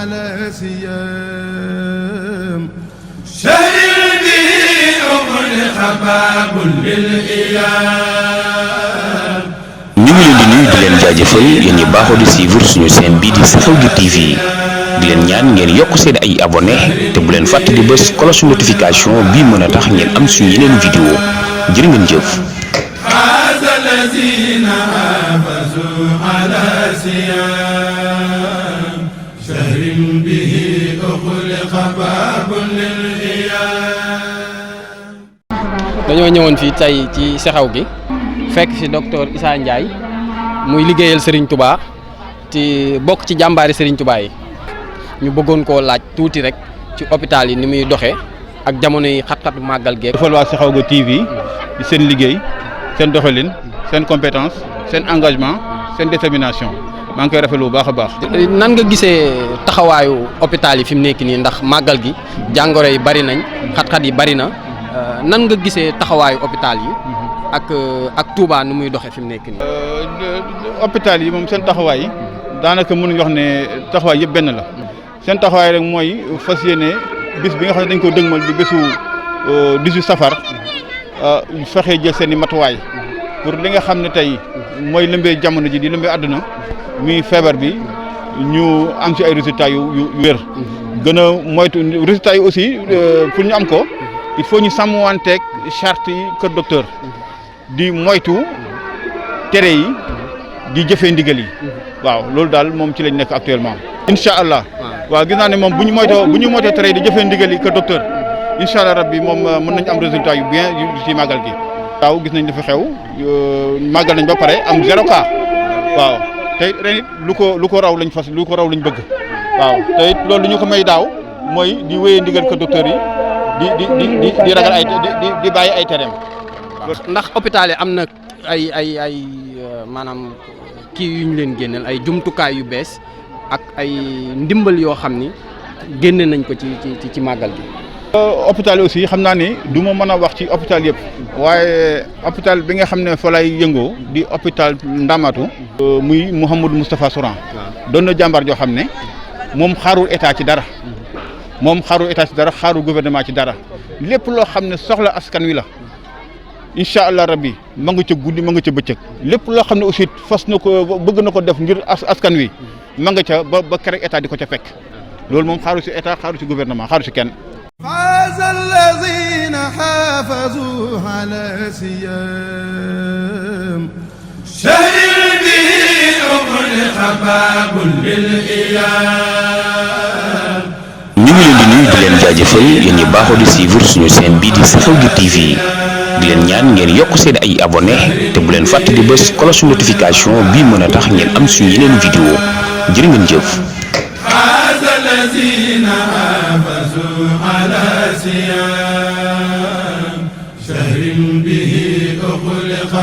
على سيام شهر به أغلق باب للإيام. ñu ngi leen di nuyu di leen jaajëfal yéen ñi baaxoo di suivre suñu chaîne bii di Saxawgi TV di leen ñaan ngeen yokk seen ay abonné te bu leen fàtte di bës cloche notification bii mën a tax ngeen am suñu yeneen vidéo jërë ngeen jëf. dañoo ñëwoon fii tey ci Saxawgi fekk fi docteur Issa Ndiaye muy liggéeyal Serigne Touba ci bokk ci jàmbaari Serigne Touba yi ñu bëggoon koo laaj tuuti rek ci hôpital yi ni muy doxee ak jamono yi xat-xat màggal geek. defal waa Saxawgi TV di seen liggéey seen doxalin seen compétence seen engagement seen détermination maa ngi koy rafetlu bu baax a baax. nan nga gisee taxawaayu hôpital yi fi mu nekk nii ndax màggal gi jàngoro yi bari nañ xat-xat yi bari na nan nga gisee taxawaayu hôpital yi. ak Touba nu muy doxee fi mu nekk nii. hôpital yi moom seen taxawaay daanaka mënuñu wax ne taxawaay yëpp benn la seen taxawaay rek mooy fas yéene bis bi nga xam ne dañ ko dëgmal di bésu 18 safar fexe jël seen i matuwaay pour li nga xam ne tey mooy lëmbee jamono ji di lëmbee àdduna muy feebar bi ñu am ci ay résultats yu wér. gën a moytu résultats yi aussi pour ñu am ko il faut ñu sàmmanteeg charte yi kër docteur. di moytu tere yi di jëfee ndigal yi waaw loolu daal moom ci lañ nekk actuellement incha allah waaw gis naa ne moom bu ñu moytoo tere yi di jëfee ndigal yi que docteur incha allah rabbi moom mën nañ am résultat yu bien yu ci màggal gi waaw gis nañ dafa xew màggal nañ ba pare am 0 cas waaw te ren it lu ko raw lañ bëgg waaw te it loolu lu ñu ko may daaw mooy di wéyee ndigal que docteur yi di ragal ay di bàyyi ay tereem. ndax hôpital yi am na ay maanaam kii yu ñu leen génneel ay jumtukaay yu bees ak ay ndimbal yoo xam ni génne nañ ko ci màggal gi. hôpital yi aussi xam naa ni du ma mën a wax ci hôpital yëpp waaye hôpital bi nga xam ne fa lay yëngoo di hôpital Ndamatou. muy Mouhamadou Moustapha Souran. doon na jàmbaar joo xam ne moom xaarul état ci dara. xaarul gouvernement ci dara lépp loo xam ne soxla askan wi la. incha allah rabbi ma nga ca guddi ma nga ca bëccëg lépp loo xam ne aussi fas na ko bëgg na ko def ngir askan wi ma nga ca ba kere état di ko ca fekk loolu moom xaaru ci état xaaru ci gouvernement xaaru ci kenn. faaza allazina xaafazu ala siyam shahir bihi ughliqa babun lil iyam. ñu ngi leen di nuyu di leen jaajëfal yéen ñi baaxoo di suivre suñu chaîne bii di Saxawgi TV di leen ñaan ngeen yokk seen ay abonné te bu leen fàtte di bës cloche notification bii mën a tax ngeen am suñu yeneen vidéo jërë ngeen jëf. شهر به أغلق